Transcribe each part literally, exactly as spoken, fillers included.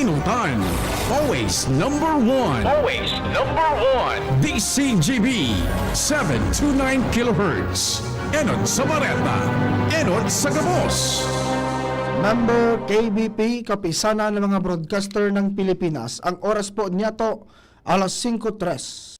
Inutan, always number one. Always number one. D C G B, seven two nine kilohertz. Enot sa Bareta, enot sa gabos. Member K B P, Kapisanan ng mga Broadcaster ng Pilipinas. Ang oras po niyato, alas singko tres.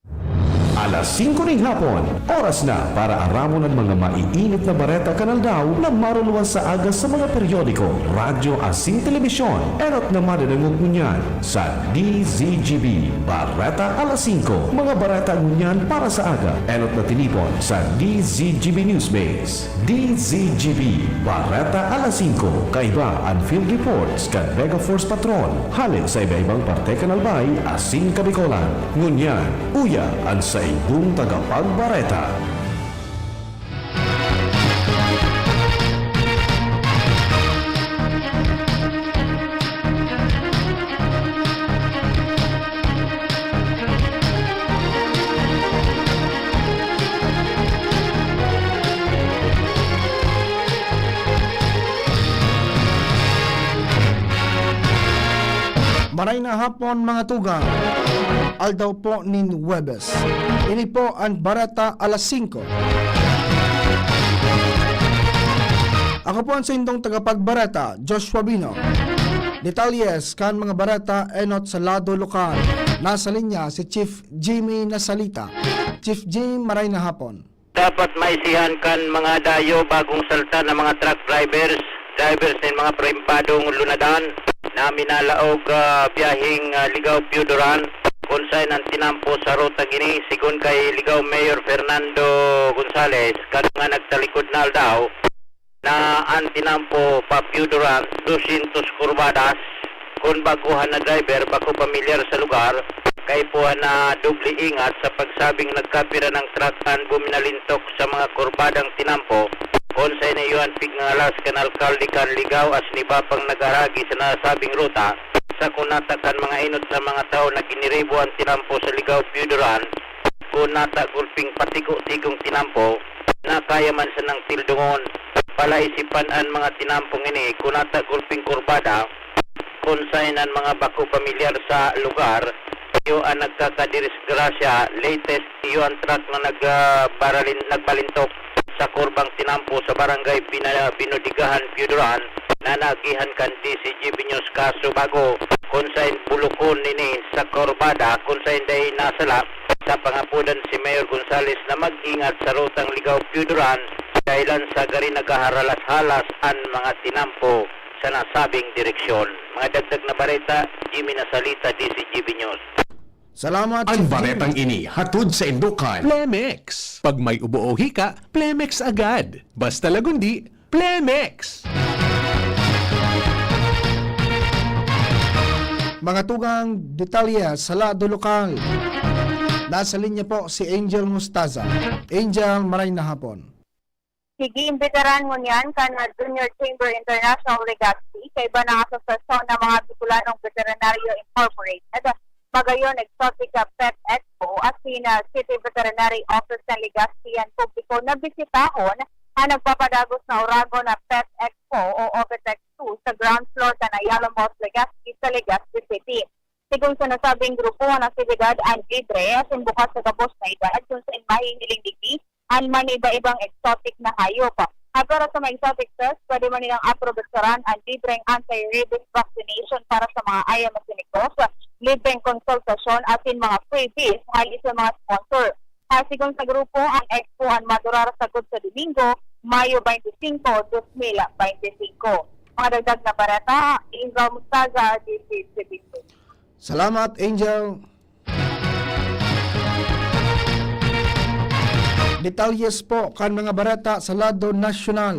Alas singko ning hapon, oras na para aramon an mga maiinit na bareta kan aldaw na maruluwas sa aga sa mga periodiko, radyo asin telebisyon. Enot na madadangog ngunyan sa D Z G B Bareta Alas Singko. Mga bareta ngunyan para sa aga, enot na tinipon sa D Z G B Newsbase. D Z G B, Bareta Alas Singko, kaiba an field reports kan Mega Force Patrol, hale sa iba-ibang parte kan Albay asin Kabicolan. Ngunyan, uya an saindong tagapagbareta. Maray na hapon, mga tugang. Aldaw po nin Huwebes. Ini po an Bareta Alas Singko. Ako po an saindong tagapagbareta, Joshua Bino. Detalles kan mga bareta enot sa lado lokal. Nasa linya si Chief Jimmy Nasalita. Chief Jim, maray na hapon. Dapat maisihan kan mga dayo bagong salta na mga truck drivers, drivers nin mga primbadong lunadan na minalaog, ah, biyaheng, ah, Ligao Pio Duran, kun saen an tinampo sa rutang ini, sigon kay Ligao Mayor Fernando Gonzales, kan mga nagtalikod na aldaw, na an tinampo pa Pio Duran, dosyentos kurbadas, kun baguhan na driver, bako pamilyar sa lugar, kaipuhan na doble ingat sa pagsabing nagkapira nang truck an buminalintok sa mga kurbadang tinampo, kun saen iyo an pigngalas kan alkalde kan Ligao asin iba pang nag-aragi sa nasabing ruta, sa kunata kan mga enot sa mga tawo na giniribo an tinampo sa Ligao Pio Duran, kunata gulping patigo-tigong tinampo, na kaya man sanang tildongon. Palaisipan an mga tinampong ini, kunata gulping kurbada, kun saen an mga bako pamilyar sa lugar, iyo an nagkakadisgrasya. Latest, iyo an truck na nag, ah, baralin-, nagbalintok sa kurbang tinampo sa barangay Bina-, Binudigahan, Pio Duran, na naagihan kan D Z G B News Kaso Bago, kun saen bulukon nini sa kurbada, kun saen dai nasala sa pangapodan si Mayor Gonzales na mag-ingat sa rutang Ligao Pio Duran, dahilan sagari naghaharalas-halas an mga tinampo sa nasabing direksyon. Mga dagdag na bareta, Jimmy Nasalita, D Z G B News. Salamat, An Chief Jimmy. Baretang ini hatod saindo kan Plemex. Pag may ubo o hika, Plemex agad. Basta lagundi, Plemex! Mga tugang, detalye sa lado lokal. Nasa linya po si Angel Mustaza. Angel, maray na hapon. Sige, imbitaran ngunyan kan Junior Chamber International Legazpi, kaiba na asosasyon ng mga Bicolanong Veterinaryo Incorporated, Magayon Exotic Pet Expo, asin, ah, City Veterinary Office ng Legazpi an publiko na bisitahon an nagpapadagos na Oragon na Pet Expo o Ovitex two sa ground floor kan Ayala Malls Legazpi sa Legazpi City. Sigon sa nasabing grupo, an aktibidad an libre asin bukas sa gabos na edad kun saen mahihiling digdi an maniba-ibang exotic na hayop. At para sa mga exotic pets, pwede man nilang aprubecharan an libreng anti-rabies vaccination para sa mga ayam asin negros, libreng konsultasyon asin mga freebies hali sa mga sponsor. Ah, sigon sa grupo, an expo an madurar sagkod sa Domingo, Mayo twenty-five, dos mil twenty-five. Mga dagdag na bareta, Angel Mustaza, D Z G B News. Salamat, Angel. Detalyes po kan mga bareta sa lado nasyonal.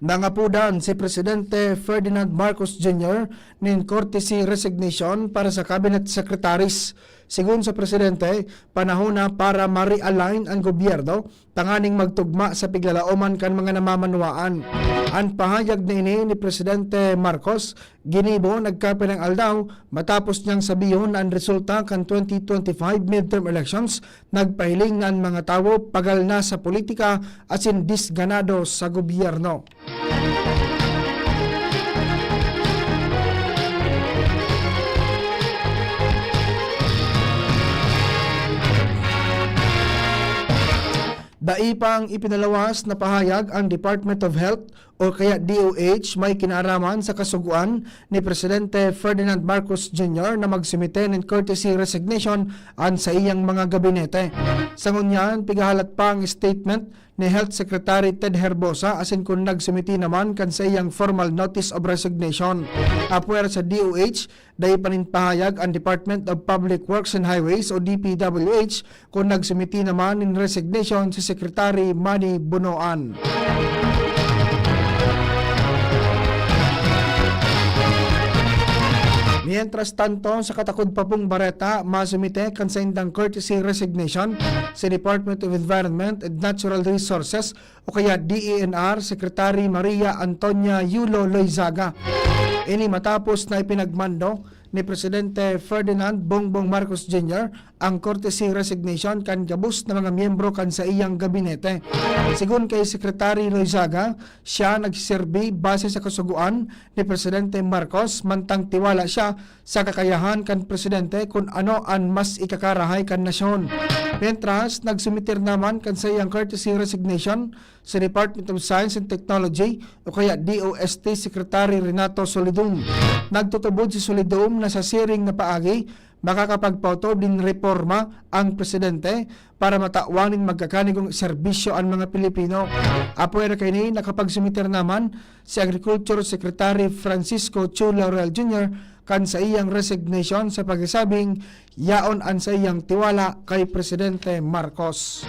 Nangapodan si Presidente Ferdinand Marcos Junior nin courtesy resignation para sa cabinet secretaries. Sigon sa Presidente, panahon na para ma-realign an gobyerno tanganing magtugma sa piglalaoman kan mga namamanwaan. An pahayag na ini ni Presidente Marcos ginibo nagkapirang aldaw matapos niyang sabihon na an resulta kan twenty twenty-five midterm elections nagpahiling na an mga tawo pagal na sa politika asin disganado sa gobyerno. Sa ipang ipinalawas na pahayag, ang Department of Health o kaya D O H may kinaaraman sa kasugoan ni Presidente Ferdinand Marcos Junior na magsumite nin courtesy resignation an saiyang mga gabinete. Sa ngunyan, pigahalat pa ang statement ni Health Secretary Ted Herbosa asin kun nagsumiti naman kan saiyang formal notice of resignation. Apwera sa D O H, dai pa nin pahayag ang Department of Public Works and Highways o D P W H kun nagsumiti naman nin resignation si Secretary Manny Bonoan. Mientras tanto, sa katakod pa pong bareta, masumite kan saindang courtesy resignation sa Department of Environment and Natural Resources o kaya D E N R Secretary Maria Antonia Yulo Loizaga. Ini matapos na ipinagmando ni Presidente Ferdinand Bongbong Marcos Junior ang courtesy resignation kan gabos na mga miyembro kan saiyang gabinete. Sigon kay Secretary Loizaga, siya nagserbi base sa kasugoan ni Presidente Marcos, mantang tiwala siya sa kakayahan kan presidente kun ano an mas ikakarahay kan nasyon. Mientras, nagsumitir naman kan saiyang courtesy resignation sa Department of Science and Technology o kaya D O S T Secretary Renato Solidum. Nagtutubod si Solidum na sa siring na paagi, makakapagpautob nin reporma ang presidente para matawan nin magkakanigong serbisyo an mga Pilipino. Apwera kaini, nakapagsumiter naman si Agriculture Secretary Francisco Chu Laurel Junior kan saiyang resignation sa pagsasabing yaon an saiyang tiwala kay Presidente Marcos.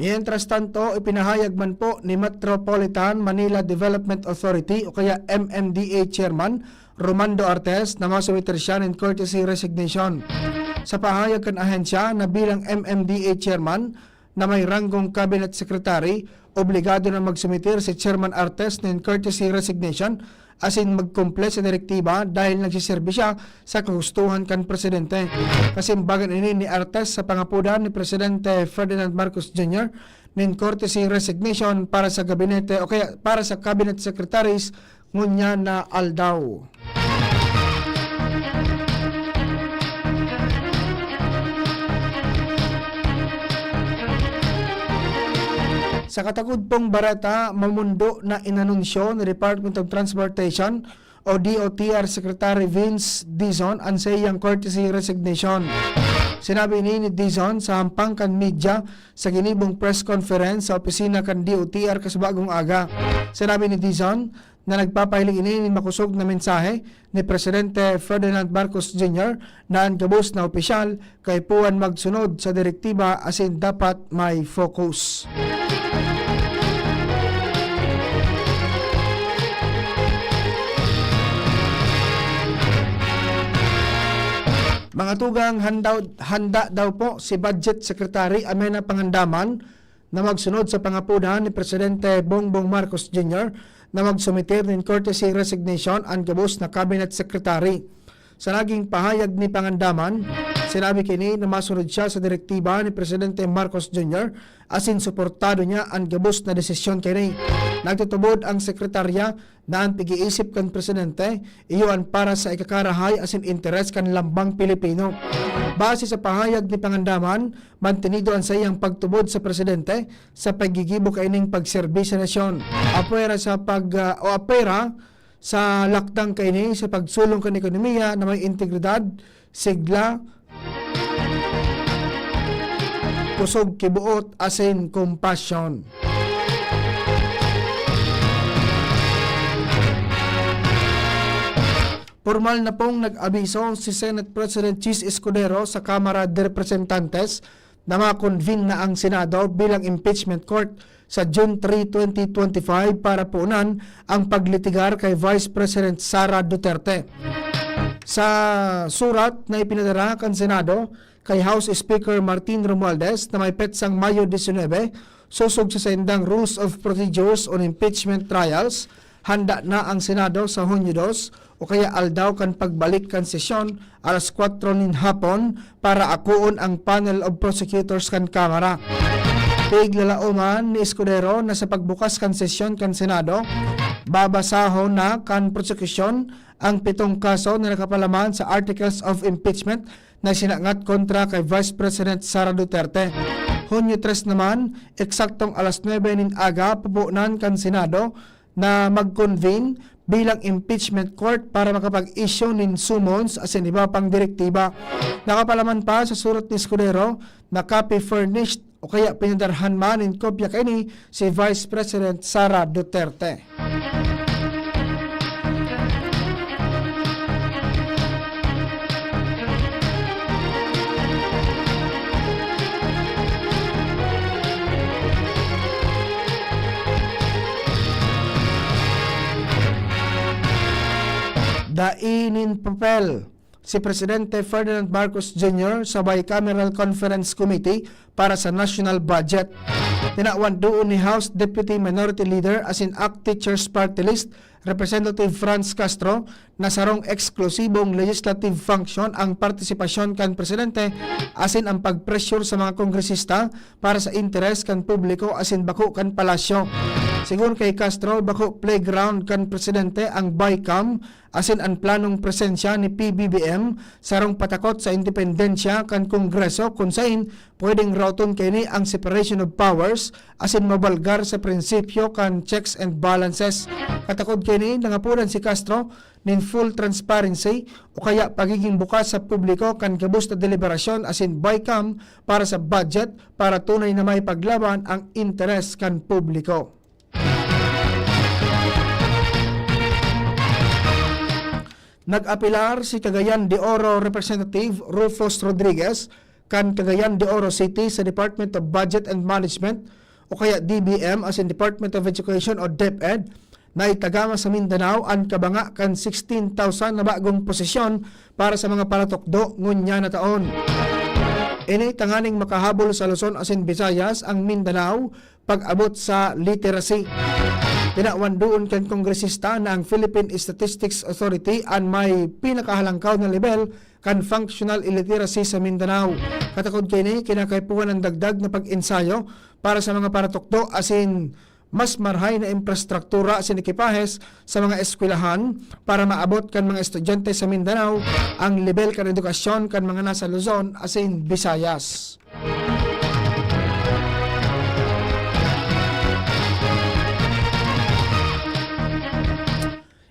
Mientras tanto, ipinahayag man po ni Metropolitan Manila Development Authority o kaya M M D A Chairman Romando Artes na masumiter siya nin courtesy resignation. Sa pahayag kan ahensya na bilang M M D A Chairman na may ranggong Cabinet Secretary, obligado na magsumiter si Chairman Artes nin courtesy resignation asin magkumple sa direktiba dahil nagsiserbi siya sa kagustuhan kan presidente. Kasimbagan ini ni Artes sa pangapodan ni Presidente Ferdinand Marcos Junior nin courtesy resignation para sa gabinete o kaya para sa cabinet secretaries ngunyan na aldaw. Sa katakod pong bareta, mamundo na inanunsyo ni Department of Transportation o D O T R Secretary Vince Dizon an saiyang courtesy resignation. Sinabi ini ni Dizon sa hampang kan media sa ginibong press conference sa opisina kan D O T R kasubagong aga. Sinabi ni Dizon na nagpapahiling ini nin makosog na mensahe ni Presidente Ferdinand Marcos Junior na an gabos na opisyal kaipuhan magsunod sa direktiba asin dapat may focus. Mga tugang, handa, handa daw po si Budget Secretary Amenah Pangandaman na magsunod sa pangapodan ni Presidente Bongbong Marcos Junior na magsumiter nin courtesy resignation an gabos na cabinet secretary. Sa naging pahayag ni Pangandaman, sinabi kini na masunod siya sa direktiba ni Presidente Marcos Junior asin suportado niya an gabos na desisyon kaini. Nagtutubod ang sekretarya na an pag-iisip kan presidente iyo an para sa ikakarahay asin interes kan lambang Pilipino. Base sa pahayag ni Pangandaman, mantenido an saiyang pagtubod sa presidente sa paggigibo kaining pagserbi sa nasyon. Apwera sa pag, ah, o apwera sa lakdang kaini sa pagsulong kan ekonomiya na may integridad, sigla, kusog kiboot asin kompasyon. Pormal na pong nag-abiso si Senate President Chiz Escudero sa Kamara de Representantes na ma-convene na ang Senado bilang impeachment court sa June three, twenty twenty-five para poonan ang paglitigar kay Vice President Sara Duterte. Sa surat na ipinadara kan Senado kay House Speaker Martin Romualdez na may petsang Mayo disinebe, sosog sa saindang Rules of Procedures on Impeachment Trials, handa na ang Senado sa Hunyo dos o kaya aldaw kan pagbalik kan sesyon alas kwatro nin hapon para akoon ang panel of prosecutors kan Kamara. Piglalaoman ni Escudero na sa pagbukas kan sesyon kan Senado, Babasahon na kan prosekusyon ang pitong kaso na nakapalaman sa articles of impeachment na sinangat kontra kay Vice President Sara Duterte. Hunyo tres naman, eksaktong alas nuebe nin aga, pupunan kan Senado na mag-convene bilang impeachment court para makapag-issue nin summons asin iba pang direktiba. Nakapalaman pa sa surat ni Escudero na copy furnished o kaya pinadarhan man nin kopya kaini si Vice President Sara Duterte. Dai nin papel si Presidente Ferdinand Marcos Junior sa Bicameral Conference Committee para sa National Budget. Tinawan duon ni House Deputy Minority Leader asin ACT Teachers Party List Representative Franz Castro na sarong eksklusibong legislative function ang partisipasyon kan presidente asin ang pag-pressure sa mga kongresista para sa interes kan publiko asin bako kan palasyo. Sigon kay Castro, bako playground kan presidente ang BICAM asin an planong presensya ni P B B M sarong patakot sa independensya kan Kongreso, kun sain pwedeng raoton kaini ang separation of powers asin mabalgar sa prinsipyo kan checks and balances. Katakod kaini, nangapodan si Castro nin full transparency o kaya pagiging bukas sa publiko kan gabos na deliberasyon asin BICAM para sa budget para tunay na maipaglaban ang interes kan publiko. Nag-apelar si Cagayan de Oro Representative Rufus Rodriguez kan Cagayan de Oro City sa Department of Budget and Management o kaya D B M asin Department of Education o DepEd na itagama sa Mindanao an kabanga kan sixteen thousand na bagong posisyon para sa mga paratukdo ngunyan na taon. Ini tanganing makahabol sa Luzon asin Visayas ang Mindanao pag-abot sa literacy. Tinawan duon kan kongresista na ang Philippine Statistics Authority an may pinakahalangkaw na lebel kan functional illiteracy sa Mindanao. Katakod kaini, kinakaipuhan ang dagdag na pag-ensayo para sa mga paratukdo asin mas marhay na infrastruktura asin ekipahes sa mga eskwelahan para maabot kan mga estudyante sa Mindanao ang lebel kan edukasyon kan mga nasa Luzon asin Visayas.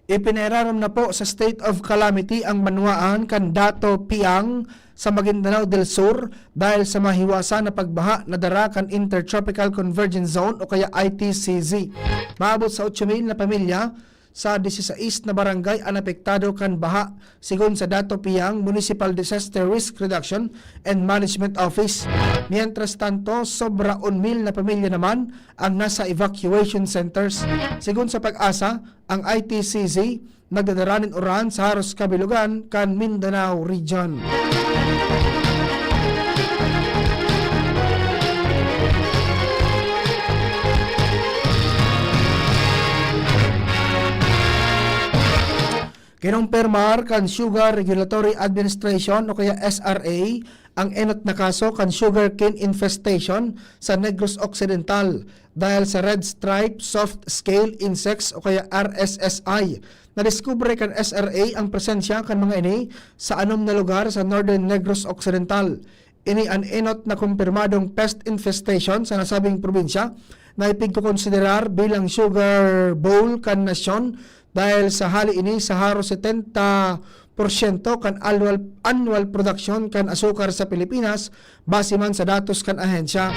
Ipinahirarom na po sa state of calamity ang banwaan kan Dato Piang sa Maguindanao del Sur dahil sa mahiwasan na pagbaha na dara kan Intertropical Convergence Zone o kaya I T C Z. Maabot sa otso mil na pamilya sa disisais na barangay an apektado kan baha, sigon sa Dato Piang Municipal Disaster Risk Reduction and Management Office. Mientras tanto, sobra un mil na pamilya naman ang nasa evacuation centers. Sigon sa PAGASA, ang I T C Z nagdadara nin uran sa haros kabilugan kan Mindanao Region. Kinumpirmar kan Sugar Regulatory Administration o kaya S R A ang enot na kaso kan sugarcane infestation sa Negros Occidental dahil sa red stripe soft scale insects o kaya R S S I. Nadiskubre kan S R A ang presensya kan mga ini sa anom na lugar sa Northern Negros Occidental. Ini an enot na kumpirmadong pest infestation sa nasabing probinsya na ipigkokonsiderar bilang sugar bowl kan nasyon dahil sa hali ini sa haros setenta porsyento kan annual, annual production kan asukar sa Pilipinas, base man sa datos kan ahensya.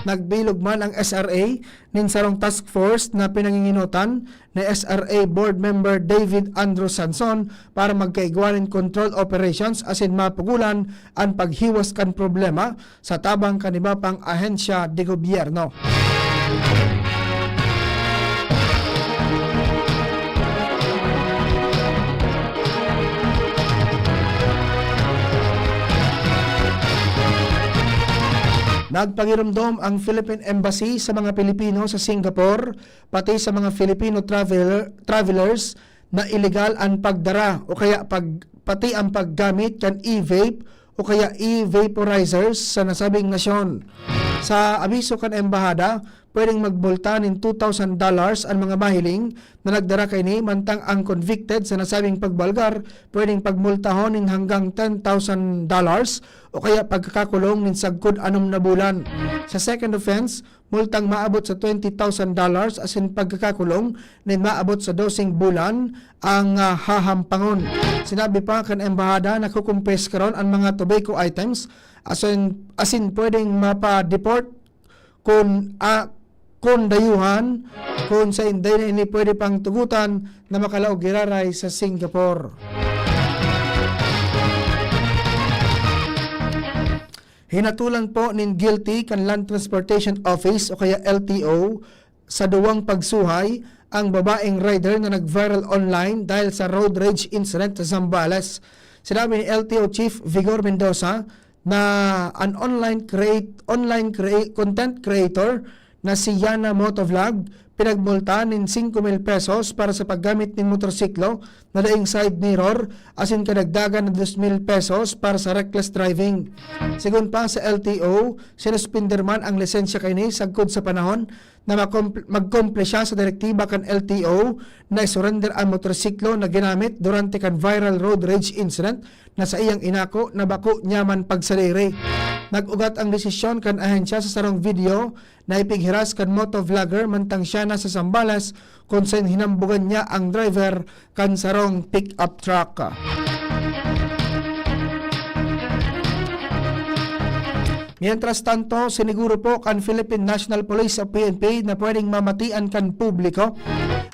Nagbilog man ang S R A nin sarong task force na pinanginginotan ni S R A Board Member David Andrew Sanson para magkaigwa nin control operations asin mapugulan an paghiwas kan problema sa tabang kan iba pang ahensya de gobyerno. Nagpagiromdom ang Philippine Embassy sa mga Pilipino sa Singapore, pati sa mga Filipino traveler, travelers na iligal an pagdara o kaya pag, pati ang paggamit kan e-vape o kaya e-vaporizers sa nasabing nasyon. Sa abiso kan embahada, pwedeng magmulta nin two thousand dollars an mga mahiling na nagdara kaini, mantang ang convicted sa nasabing pagbalgar pwedeng pagmultahon nin hanggang ten thousand dollars o kaya pagkakakulong nin sagkod anom na bulan. Sa second offense, multang maabot sa twenty thousand dollars asin pagkakakulong nin maabot sa doseng bulan ang, ah, hahampangon. Sinabi pa kan embahada na kukumpiskaron an mga tobacco items asin, asin pwedeng mapa-deport kun, ah, kun dayuhan, kun sa inday na ini pwede pang tugutan na makalaog giraray sa Singapore. Hinatulan po nin guilty kan Land Transportation Office o kaya L T O sa duwang pagsuhay ang babaeng rider na nag-viral online dahil sa road rage incident sa Zambales. Sinabi ni L T O Chief Vigor Mendoza na an online create-, online crea-, content creator na si Yana Motovlog pinagmulta nin singko mil pesos para sa paggamit nin motorsiklo na daing side mirror asin kadagdagan na dos mil pesos para sa reckless driving. Sigon pa sa L T O, sinuspender man ang lisensya kaini sagkod sa panahon na makompl-, magkumple siya sa direktiba kan L T O na isurrender ang motorsiklo na ginamit durante kan viral road rage incident na saiyang inako na bako niya man pagsadiri. Nag-ugat ang desisyon kan ahensya sa sarong video na ipighiras kan motovlogger mantang siya nasa Zambales, kun saen hinambugan niya ang driver kan sarong pick-up truck. Mientras tanto, siniguro po kan Philippine National Police o P N P na pwedeng mamatian kan publiko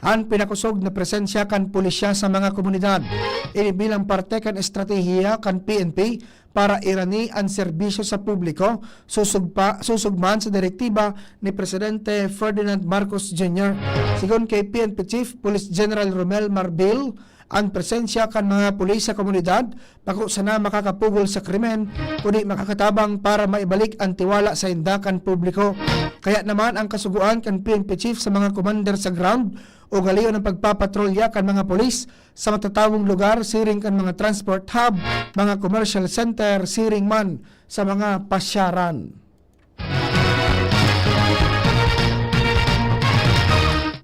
an pinakosog na presensya kan pulisya sa mga komunidad. Ini bilang parte kan estratehiya kan P N P para irani an serbisyo sa publiko, susugpa-, susugman sa direktiba ni Presidente Ferdinand Marcos Junior. Sigon kay P N P Chief Police General Romel Marbil, an presensya kan mga pulis sa komunidad bako sana makakapugol sa krimen, kundi makakatabang para maibalik an tiwala sa inda kan publiko. Kaya naman ang kasugoan kan P N P Chief sa mga commander sa ground, ugalion ang pagpapatrolya kan mga pulis sa matatawong lugar siring kan mga transport hub, mga commercial center, siring man sa mga pasyaran.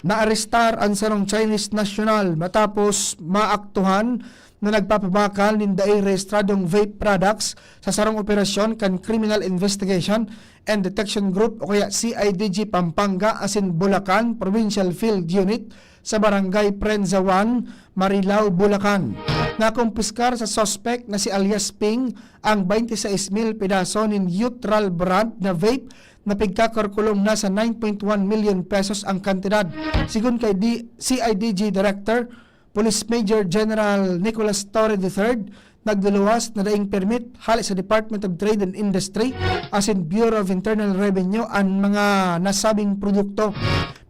Naarestar an sarong Chinese national matapos maaktuhan na nagpapabakal nin dai rehistradong vape products sa sarong operasyon kan Criminal Investigation and Detection Group o kaya C I D G Pampanga asin Bulacan Provincial Field Unit sa Barangay Prensa one, Marilao, Bulacan. Nakumpiskar sa suspek na si alias Ping ang twenty-six mil pedaso nin Neutral brand na vape na pigkakalkulong nasa nine point one million pesos ang kantidad. Sigon kay D-, C I D G Director, Police Major General Nicolas Torre the third, nagduluwas na daing permit hale sa Department of Trade and Industry asin Bureau of Internal Revenue an mga nasabing produkto.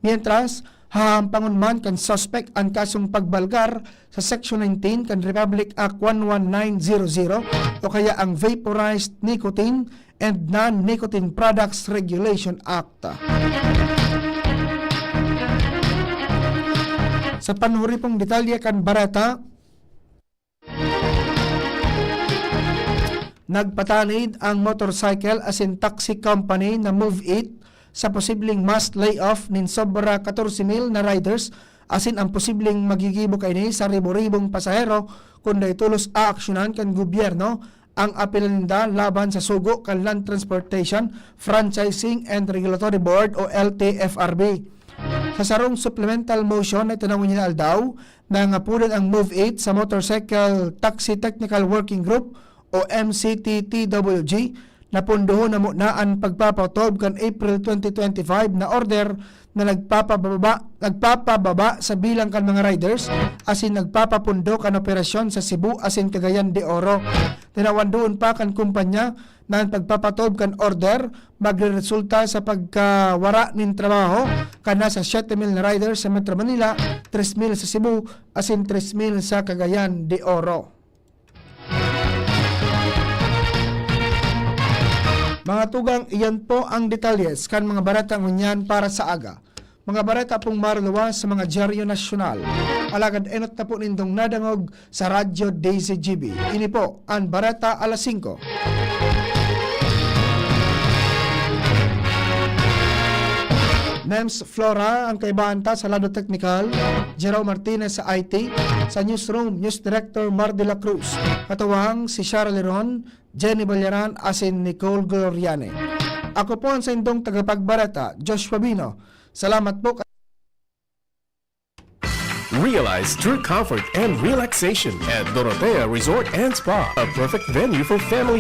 Mientras, hahampangon man kan suspek an kasong pagbalgar sa Section nineteen kan Republic Act one one nine zero zero o kaya ang Vaporized Nicotine and Non-Nicotine Products Regulation Act. Sa panhuri pong detalye kan bareta, nagpatanid ang motorcycle asin taxi company na Move It sa posibleng mass layoff nin sobra katorse mil na riders asin ang posibleng magigibo kaini sa ribo-ribong pasahero kun dai tolos aaksyonan kan gobyerno ang apela ninda laban sa sugo kan Land Transportation, Franchising and Regulatory Board o L T F R B. Sa sarong supplemental motion na itinao niya aldaw, nangapodan ang Move It sa Motorcycle Taxi Technical Working Group o M C T T W G, na pundohon na muna an pagpapatob kan April twenty twenty-five na order na nagpapababa, nagpapababa sa bilang kan mga riders asin nagpapapundo kan operasyon sa Cebu asin Cagayan de Oro. Tinawan doon pa kan kumpanya na an pagpapatob kan order magreresulta sa pagkawara nin trabaho kan nasa siyete mil na riders sa Metro Manila, tres mil sa Cebu, asin tres mil sa Cagayan de Oro. Mga tugang, iyan po ang detalyes kan mga bareta ngunyan para sa aga. Mga bareta pong maruluwas sa mga dyaryo nasyonal. Alagad enot na po nindong nadangog sa Radyo D Z G B. Ini po an Bareta Alas Singko. Ems Flora ang kaibahan ta sa lado teknikal, Jerome Martinez sa I T, sa newsroom, News Director Mar de la Cruz, katuwang si Shara Leron, Jenny Ballaran, asin Nicole Gloriane. Ako po ang saindong tagapagbareta, Joshua Bino. Salamat po. Realize true comfort and relaxation at Dorotea Resort and Spa, a perfect venue for family